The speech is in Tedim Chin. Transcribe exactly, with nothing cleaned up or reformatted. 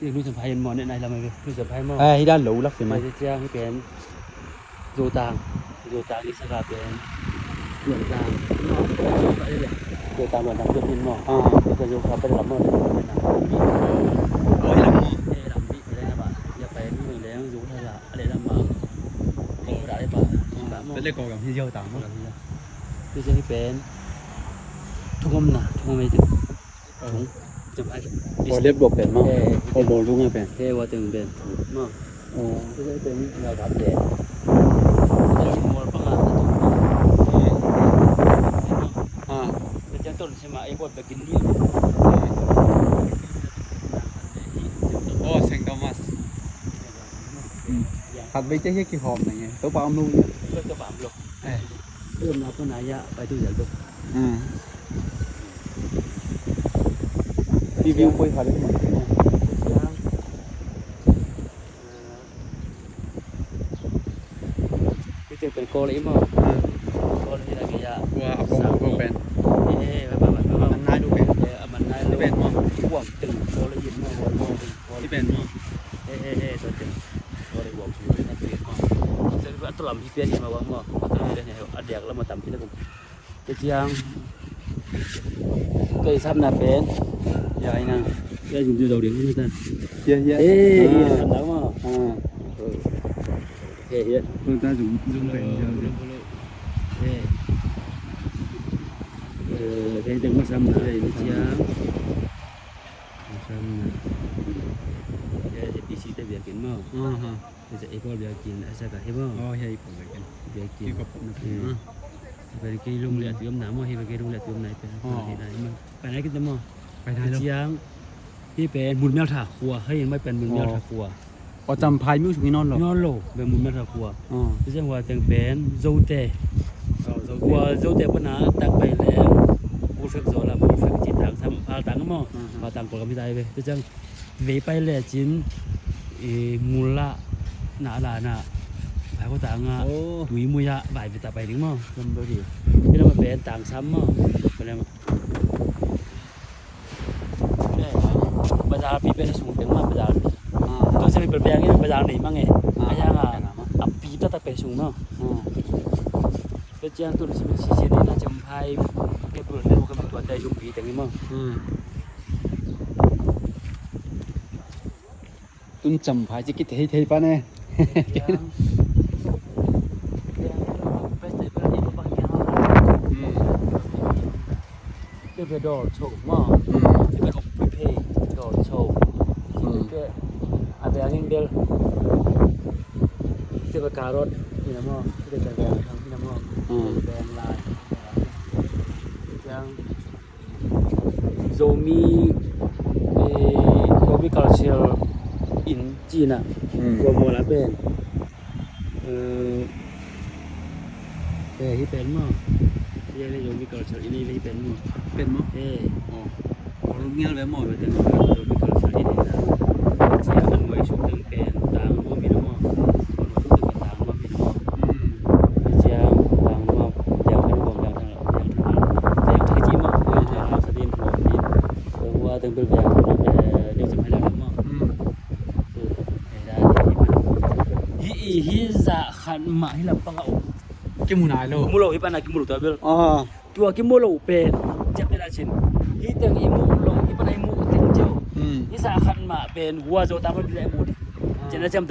Lui Champhai in maw, neh nai lam a ve. Lui Champhai maw. Eh, hi dan lo lak si mai. Tua ciang hi pen Zotang. Zotang i saka pen Luantang. Zotang Luantang pen hin maw. Ah. Tua Zotang pen lam maw. Oi, lam maw. Eh, lam bih pen lam maw. Ya pen maw leng Zotang la. A leh lam maw. Kawlgam hi Zotang maw. Kawlgam hi. Tua ciang hi pen Thungomna. Thungom ei te. Tung. Tung. Aw, liap luak pen maw? Eh, eh. Aw, bawl tung a pen. Eh, hua teng pen. Maw. Aw. Tung a pen, ngau gam pen. Tung mual pang a, tung. Eh. Ah. Tung ciang tun sima, eh, kuat bekin ni. Aw, Saint Thomas. Hmm. Khat vei ciang hi kihawm na nge. Topa om lo. Topa om lo. Eh. Tua na tua na ya, pai tu ya tu. Hmm. Review poi kha le. Tua ciang pen Kawl i maw. Hmm. Kawl hi la nge ya. Ua, a pong a pong pen. Eh, eh, ba, ba, ba, ba. Man nai lo pen. Eh, man nai lo. Pen maw. Kuam teng Kawl i maw. Kuam teng Kawl. I pen maw. Eh, eh, eh, tua teng. Tua le kuam teng na pen maw. Tua tua lam hi pen i maw, maw. Tua lam pen a diak lam a tam pi na kum. Tua ciang kei sapna pen. Ya, ina. Ya, jing tu dau ding na ta. Ya, ya. Eh, ya, sapna maw. Ah. Eh, ya. Kau ta zoom, zoom pen ya. Eh. Eh, kei teng ma sapna, ya, ina ciang. Ma sapna. Ya, ya, P C te biakinn maw. Aha. Tua ciang Apple biakinn a sak a hi maw? Oh, hi Apple biakinn. Biakinn. Hi kop na pen. Hmm. Tua pen kei lung le a tuam na maw, hi pen kei lung le a tuam na hi pen. Oh. Hi na hi maw. Pai na kit na maw. Pai na lo. Tua ciang hi pen Mun Mel Tha Khua, hi mai pen Mun Mel Tha Khua. Oh. Aw, Champhai myo sung hi nawn lo. Nawn lo, pen Mun Mel Tha Khua. Oh. Tua ciang hua teng pen Zote. Oh, Zote. Hua Zote pana tak pai le. Perfect zo la, perfect ci tang sam, fal tang maw. Aha. Fal tang Kawlgam hi ta hi ve. Tua ciang vei pai lecin, i, mul ah na la na, pai ko tang ah, oh, tui mui ah, vai vei ta pai ding maw. Lam lo di. Hi lam a pen tang sam maw. Pai lam. Eh, bazar pi pen a sung teng maw, bazar pi. Ah. Tua sia mi pen pen in bazar nei mang e. Ah. A yang a, a pi ta ta pen sung maw. Ah. Tua ciang tu si si ni na Champhai, ke bul ne ko ka tua tai sung pi teng maw. Hmm. Tun Champhai ci kithei thei pan e. Tua pen dawr cho maw. Mm. Tua pen ok pui phei dawr cho. Mm. Tua pen a beng in bel. Tua pen carrot ina maw. Tua pen beng thang ina maw. Mm. Beng lai. Tua Zomi, eh, Zomi Culture Inn ci-in ah, mm, Kua Mual ah pen, eh, eh, hih pen maw. Hih leh Zomi Culture Inn, hih leh hih pen maw. Pen maw? Eh. Oh. Kua Mual ve maw. Zomi Culture Inn, inn ah. Cia an nuai suk teng pen tang nuam hi na maw. An nuai suk teng pen tang nuam hi na maw. Mm. Cia tang nuam, tang nuam, tang nuam. Hi, hi, hi zah khat mah hi lam pang a om. Kimu nai lo. Mu lo hi pan a kimu lo ta bel. Ah. Tua kimu lo pen. Ciap ni la cin. Hi teng i mu lo, hi pan a i mu teng ciau. Hmm. Hi zah khat mah pen, hua zo ta bel bila i mu di. Ah. Cin a ciam